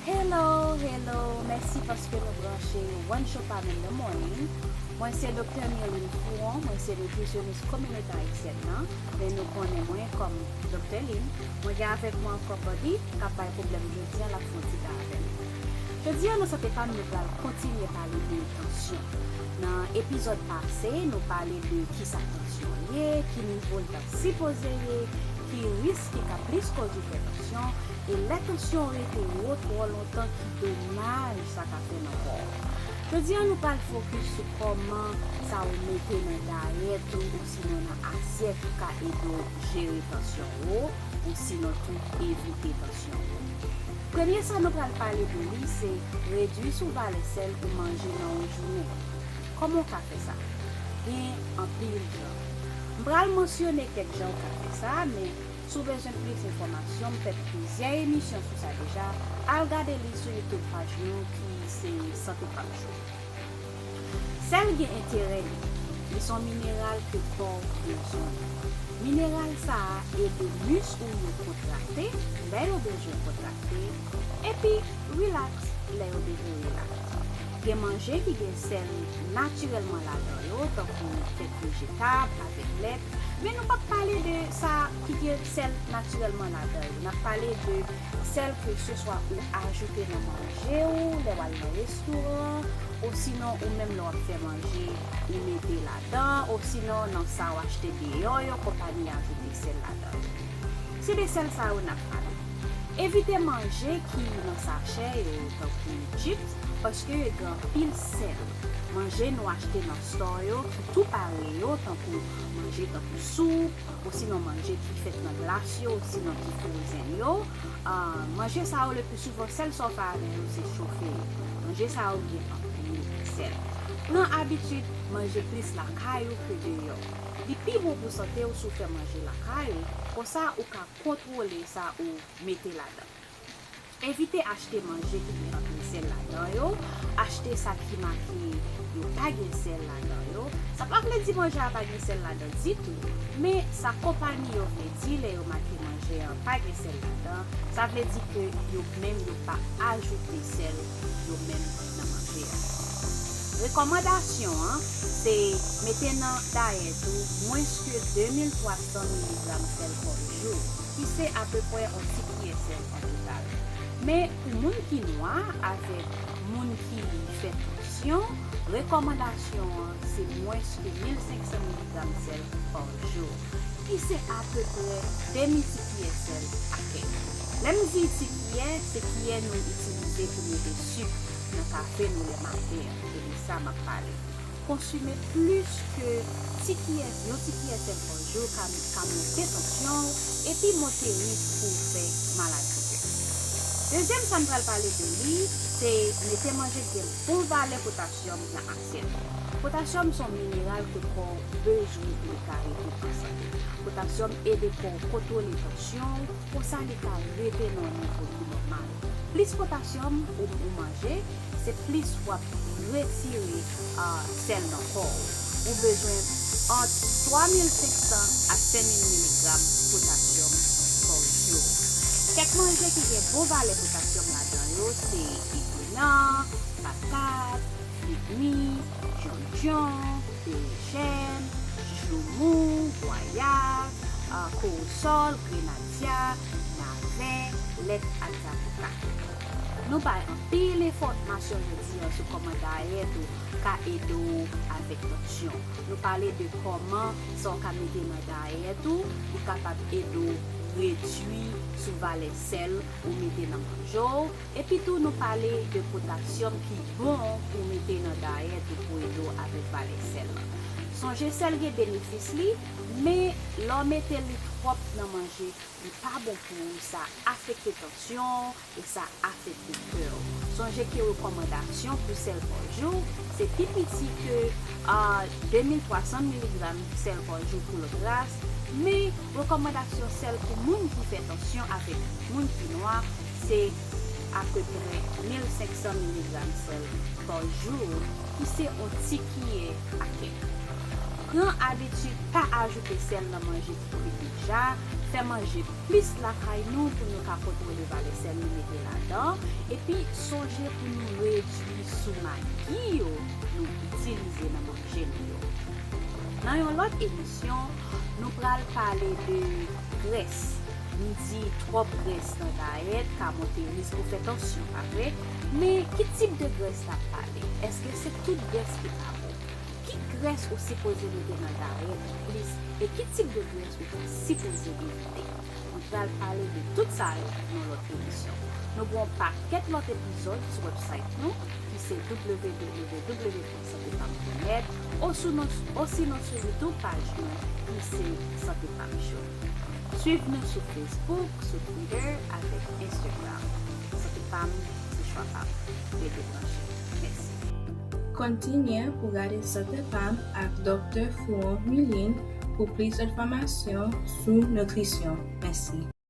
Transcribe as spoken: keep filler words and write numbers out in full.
Hello, hello, mèsi paske nou branche One Shop Avenue Morning. Mwen se Doktè Mirline Fouron, mwen se nitrisyonis kominote ayisyèn nan, men nou konnen mwen kòm Doktè Lin. Mwen gen avèk mwen ankò Buddy, k ap bay pwoblèm jodi a, l ap fè yon ti tan avè nou. Jodi a, nan Sante Pa m, nou pral kontinye pale de tansyon. Nan epizòd pase, nou pale de kisa tansyon ye, ki nivo l ta sipoze ye, ki risk ki ka plis koz ou fè tansyon, e lè tansyon rete wo twò lontan, ki domaj sa ka fè nan kò w. Jodi a, nou pral fokis sou kòman sa ou mete nan dayèt ou, osinon nan asyèt ou ka ede w jere tansyon wo, osinon tou evite tansyon wo. Premye sa nou pral pale de li, se redui sou valè sèl ou manje nan yon jounen. Kòman w ka fè sa? Gen anpil jan. M pral mansyone kèk jan w ka fè sa, men si w bezwen plis enfòmasyon, m fè plizyè emisyon sou sa deja, al gade li sou YouTube paj nou ki se Sante Pa m Show. Sèl gen enterè li. Li se yon mineral ke kò w bezwen. Mineral sa a ede mis ou yo kontrakte lè yo bezwen kontrakte, epi rilaks lè yo bezwen rilaks. Gen manje ki gen sèl natirèlman ladan yo, tankou kèk vejetab avèk lèt, men nou p ap pale de sa ki gen sèl natirèlman ladan yo. N ap pale de sèl ke se swa ou ajoute nan manje w lè w al nan restoran, osinon ou menm lè w ap fè manje, ou mete ladan, osinon nan sa w achte deyò yo, konpayi ajoute sèl ladan yo. Se de sèl sa yo n ap pale. Evite manje ki nan sachè yo, tankou chips, paske yo gen anpil sèl. Manje nou achte nan stò yo, ki tou pare yo, tankou manje tankou soup, osinon manje ki fèt nan glas yo, osinon ki frozen yo. Ah, manje sa yo, le pli souvan, sèl sa w fè avè yo, se chofe yo. Manje sa yo gen anpil sèl. Pran abitid manje plis lakay ou ke deyò. Li pi bon pou sante w si w fè manje lakay ou, konsa ou ka kontwole sa ou mete ladan. Evite achte manje ki gen anpil sèl ladan yo. Achte sa ki make yo pa gen sèl ladan yo. Sa pa vle di manje a pa gen sèl ladan ditou, men sa konpayi yo vle di lè yo make manje an pa gen sèl ladan, sa vle di ke yo menm yo pa ajoute sèl yo menm nan manje a. Rekòmandasyon an se mete nan dayèt ou mwens ke de mil twa san miligram sèl pa jou, ki se apeprè yon ti kiyè sèl an total. Men pou moun ki nwa avèk moun ki fè tansyon, rekòmandasyon an se mwens ke mil senk san miligram sèl pa jou, ki se apeprè demi ti kiyè sèl a kèk. Lè m di ti kiyè, se kiyè nou itilize pou mete sik nan kafe nou lè maten an, se de sa m ap pale. Konsime plis ke ti kiyè, yon ti kiyè sèl pa jou ka, ka monte tansyon w epi monte risk pou w fè maladi kè. Dezyèm sa m pral pale de li, se mete manje ki gen bon valè potasyòm nan asyèt ou. Potasyòm se yon mineral ke kò w bezwen pou li ka rete an sante. Potasyòm ede kò w kontwole tansyon w, konsa li ka rete nan yon nivo ki nòmal. Plis potasyòm ou, ou manje, se plis w ap retire, ah, sèl nan kò w. Ou bezwen ant twa mil senk san a senk mil miligram potasyòm pa jou. Kèk manje ki gen bon valè potasyòm ladan yo se egrenan, patat, figmi, djondjon, berejèn, joumou, gwayav, ah, kowosòl, grenadya, navè, lèt ak zavoka. Nou bay anpil enfòmasyon jodi a sou kòman dayèt ou ka ede w avèk tansyon. Nou pale de kòman sa w ka mete nan dayèt ou pou kapab ede w redui sou valè sèl ou mete nan manje w. Epi tou, nou pale de potasyòm ki bon pou mete nan dayèt ou pou ede w avèk valè sèl lan. Sonje, sèl gen benefis li, men lè w mete li twòp nan manje, li pa bon pou ou, sa afekte tansyon w e sa afekte kè w. Sonje ke rekòmandasyon pou sèl pa jou se pi piti ke, ah, de mil twa san miligram sèl pa jou pou lòt ras, men rekòmandasyon sèl pou moun ki fè tansyon avèk moun ki nwa se apeprè mil senk san miligram sèl pa jou, ki se yon ti kiyè a kèk. Pran abitid pa ajoute sèl nan manje ki kwi deja, Fè manje plis lakay nou pou nou ka kontwole valè sèl nou mete ladan, epi sonje pou nou redui sou magi yo nou itilize nan manje nou yo. Nan yon lòt emisyon, nou pral pale de grès. Nou di twòp grès nan dayèt ka monte risk pou fè tansyon, pa vre? Men ki tip de grès n ap pale? Èske se tout grès ki pa bon? Ki grès ou sipoze mete nan dayèt ou plis? E ki tip de grès ou ta sipoze evite? Nou pral pale de tout sa yo nan lòt emisyon. Nou gen yon pakèt lòt epizòd sou website nou, ki se w w w pwen sante pam pwen nèt, osinon sou YouTube paj nou, ki se Sante Pam Show. Swiv nou sou Facebook, sou Twitter, avèk Instagram. Sante Pam, se chwa pa m. Rete branche. Mèsi. Kontinye pou gade Sante Pam ak Doktè Fouan Milin pou plis enfòmasyon sou nitrisyon. Mèsi.